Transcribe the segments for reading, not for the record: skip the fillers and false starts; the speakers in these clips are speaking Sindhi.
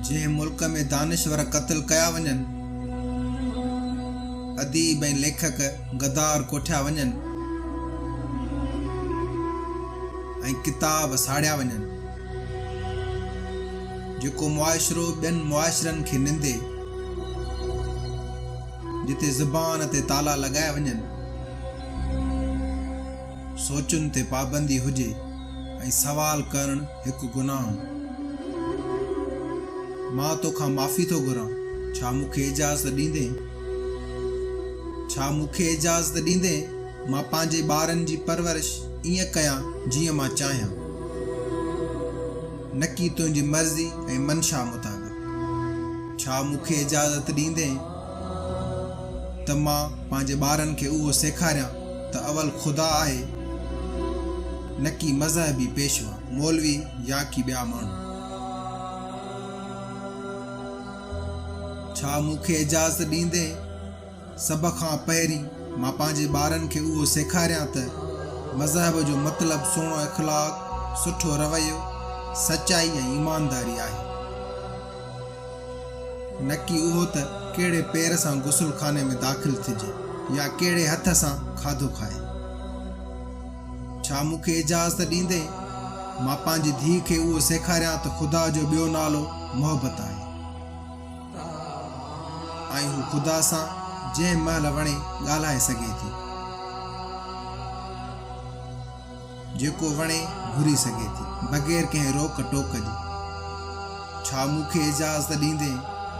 جنهن ملڪ ۾ دانشور قتل ڪيا وڃن، اديب ۽ ليکڪ غدار ڪوٺيا وڃن ۽ ڪتاب ساڙيا وڃن. جيڪو معاشرو ٻين معاشرن کي نندي، جتي زبان تي تالا لڳايا وڃن، سوچن تي پابندي هجي ۽ سوال ڪرڻ هڪ گناهه. مان توکان معافي ٿو گهران، ڇا مون کي اجازت ڏيندين؟ ڇا مون کي اجازت ڏيندين مان پنهنجي ٻارن جي پرورش ائين ڪيان جيئن مان چاهيان، نه ڪي تنهنجي مرضي ۽ منشا مطابق؟ ڇا مون کي اجازت ڏيندين ته مان پنهنجي ٻارن کي اهو سيکاريان ته اول خدا آهي، نه ڪي مذهبي پيشوا، مولوي يا ڪي ٻيا ماڻهو؟ ڇا مون کي اجازت ڏيندين سڀ کان پهرين مان پنهنجي ٻارن کي اهو سيکاريان ته مذهب جو مطلب سهڻو اخلاق، سٺو رويو، سچائي ۽ ايمانداري آهي. نه ڪي اهو ته ڪهڙي پير سان غسل خاني ۾ داخل ٿجي يا ڪهڙي هٿ سان کاڌو کائي. ڇا مون کي اجازت ڏيندين مان پنهنجي ڌيء کي اهو سيکاريان ته خدا جو ٻيو نالو محبت آهي. ۽ هو خدا سان جنهن مهل وڻي ڳالهائي سگهي ٿي. جيڪو وڻي گهري سگهي ٿي، بغير ڪنهن روڪ ٽوڪ جي. ڇا مون کي اجازت ڏيندين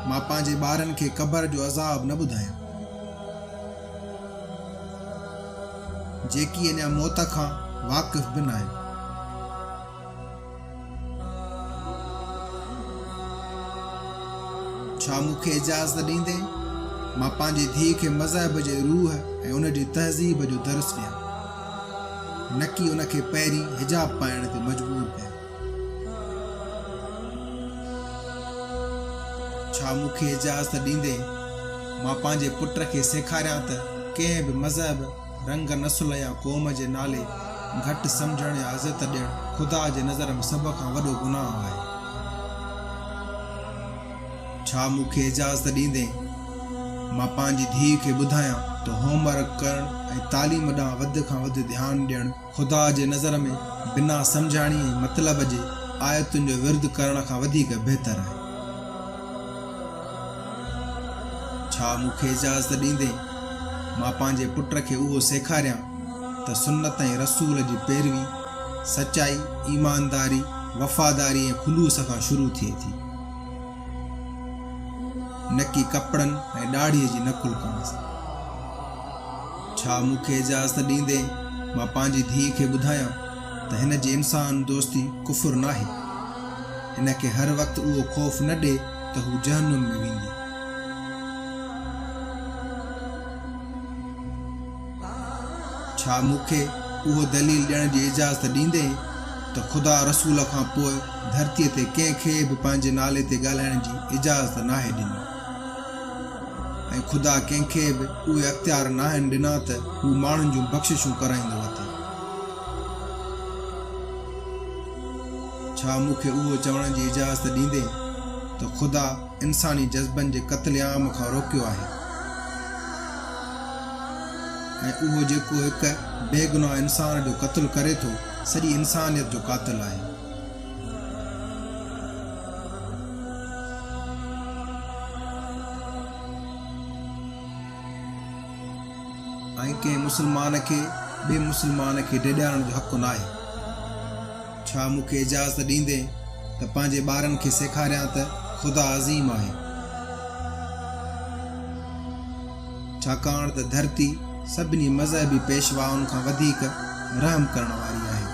مان پنهنجي ٻارن کي قبر جو عذاب نه ٻڌايان؟ جيڪي اڃا موت کان واقف به ناهن. ڇا مون کي اجازت ڏيندين مان پنهنجي ڌيء کي مذهب جي روح ۽ ان جي تهذيب جو درس ڏيان، نه ڪي ان کي پهرين حجاب پائڻ تي مجبور ڪيان؟ ڇا مون کي اجازت ڏيندين مان پنهنجي پٽ کي سيکاريان ته ڪنهن به مذهب، رنگ، نسل يا قوم جي نالي گهٽ سمجهڻ يا اذيت ڏيڻ خدا جي نظر ۾ سڀ کان وڏو گناهه آهي. ڇا مون کي اجازت ڏيندين مان پنهنجي ڌيء کي ٻڌايان ته هوم ورڪ ڪرڻ ۽ تعليم ڏانهن وڌ کان وڌ ڌيان ڏيڻ خدا جي نظر ۾ بنا سمجهاڻي ۽ مطلب جي آيتن جو ورد ڪرڻ کان وڌيڪ بهتر آهي؟ ڇا مون کي اجازت ڏيندين مان پنهنجي پٽ کي اهو سيکاريان ته سنت ۽ رسول جي پيروي سچائي، ايمانداري، وفاداري ۽ خلوص کان شروع ٿئي ٿي، نه ڪي ڪپڙن ۽ ڏاڙهيء جي نقل ڪرڻ سان؟ ڇا مون کي اجازت ڏيندين مان پنهنجي ڌيء کي ٻڌايان ته هن جي انسان دوستي ڪفر ناهي؟ هن کي هر وقت اهو خوف نه ڏي ته هو جهنم ۾ ويندي. ڇا مون کي اهو دليل ڏيڻ جي اجازت ڏيندين ته خدا رسول کان پوء ڌرتيء تي ڪنهن کي به پنهنجي نالي تي ڳالهائڻ جي اجازت ناهي ڏني ۽ خدا ڪنهن کي به اهي اختيار ناهن ڏنا ته هو ماڻهن جون بخششون ڪرائيندو وتي؟ ڇا مون کي اهو چوڻ جي اجازت ڏيندين ته خدا انساني جذبن جي قتل عام کان روڪيو آهي ۽ اهو جيڪو هڪ بيگناهه انسان جو قتل ڪري ٿو سڄي انسانيت جو قاتل آهي؟ ۽ ڪنهن مسلمان کي ٻئي مسلمان کي ڊيڄارڻ جو حق ناهي. ڇا مون کي اجازت ڏيندين ته پنهنجي ٻارن کي سيکاريان ته خدا عظيم آهي؟ ڇاڪاڻ ته ڌرتي سڀني مذهبي پيشوائن کان وڌيڪ رحم ڪرڻ واري آهي.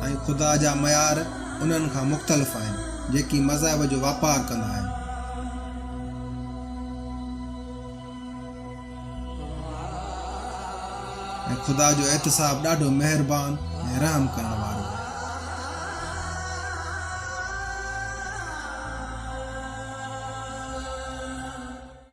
۽ خدا جا معيار انهن کان مختلف آهن، جيڪي مذهب جو واپار ڪندا آهن. ۽ خدا جو احتساب ڏاڍو مهربان ۽ رحم ڪرڻ وارو آهي.